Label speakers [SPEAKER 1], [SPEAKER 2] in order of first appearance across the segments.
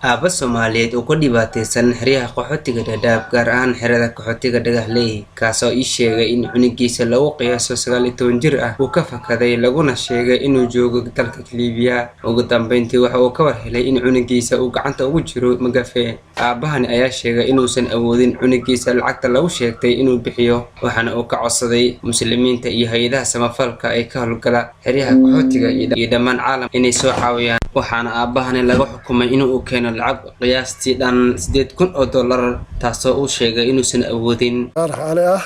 [SPEAKER 1] Aabba Soomaaliyeed oo ku dhibaataysan xeryaha qaxootiga Dhadhaab, gaar ahaan xerada qaxootiga Dhagaxley, kaasoo ii sheegay in cunugiisa lagu qiyaaso 19 jir ah uu ka fakaday, laguna sheegay inuu joogo dalka Liibiya. Ugu dambeyntii waxa uu ka war helay in cunugiisa uu gacanta ugu jiro magafe. Aabbahani ayaa sheegay inuusan awoodin cunugiisa lacagta lagu sheegtay inuu bixiyo, waxaana uu ka codsaday muslimiinta iyo hay-adaha samafalka ee ka howlgala xeryaha qaxootiga iyo dhammaan caalamka inay soo caawiyaan. Waxaana aabbahani laga xukumay inuu keeno lacag qiyaastii dhan $8,000, taasoo uu sheegay inuusan awoodin.
[SPEAKER 2] Faarax Cali ah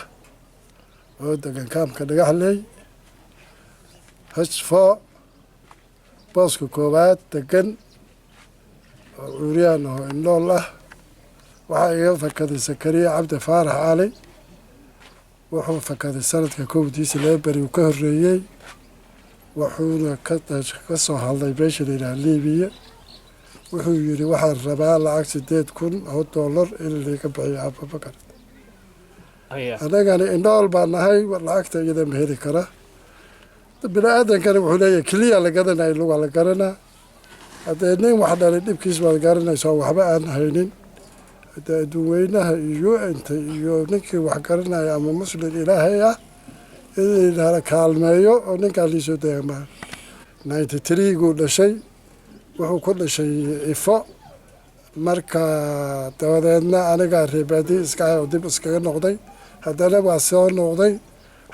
[SPEAKER 2] oo degan kaamka Dhagaxley H4, booska koowaad degan, oo cuuriyaan oo indhool ah. Waxaa iga fakaday Sakariya Cabdi Faarax Cali. Wuxuu fakaday sanadka 1diisa, 2 beri uu ka horreeyey. Wuxuuna ka soo hadlay meesha la yidhaha Libiya. Wuxuu yidhi, "Waxaan rabaa lacag $8,000 in liiga bixiyo." Ababakar, annagani indhool baa nahay, lacagta iyada ma heli kara. Bini aadankani wuxuu leeyahay keliya la garanaya, luga la garanaa. Haddee nin wax dhalay dhibkiis waad garanaysaa, waxba aan haynin. Haddee adduun weynaha iyo UN-ta iyo ninkii wax garanaya ama Muslim Ilaahay ah in hala kaalmeeyo oo ninkaa liisoo daya. 93 guu dhashay, wuxuu ku dhashay Ifo. Marka dabadeedna anigaa reebaadiyi iska ahay oo dib iskaga noqday, haddana waa soo noqday.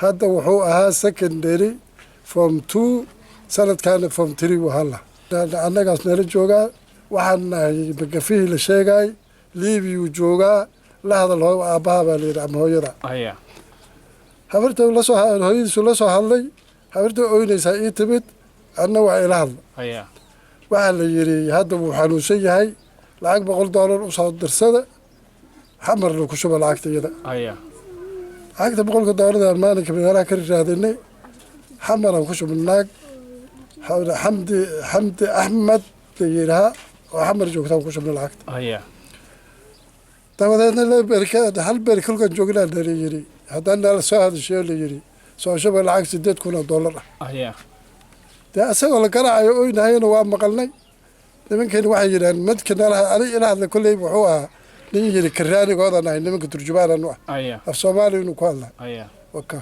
[SPEAKER 2] Hadda wuxuu ahaa secondary form two, sanadkaana form three buu hala. Annagaas nala joogaa. Waxaan nahay magafihii la sheegay. Liibiyuu joogaa. La hadal aabbaha baa layidhi ama hooyada. Habarta lasoo, hooyadiisu la soo hadlay. Habarta oynaysaa ii timid, anna waa ila hadla. Waxaa la yidhi, hadda wuu xanuunsan yahay, lacag $100 usoo dirsada, Xamarna ku shuba lacagta iyada. Lacagta 100-ka doolar maalinka meelaha ka raadinay, Xamaraan ku shubnay. Naag Xamdi Axmed la yidhaha oo Xamar joogtaan ku shubnay lacagta. Dabadeedna 2 beri, hal beri kolkaan joognaa nala yidhi, haddana nala soo hadashay oo la yidhi, soo shuba lacag $8,000 ah. Dee isagoo la garaacayo oynahayana waa maqalnay. Nimankeeni waxay yidhahaan, madka nala ani ila hadla kolley wuxuu ahaa nin yidhi, karaanigoodan ahay, nimanka turjubaananu ah, af Soomaaliya inuu ku hadla waka.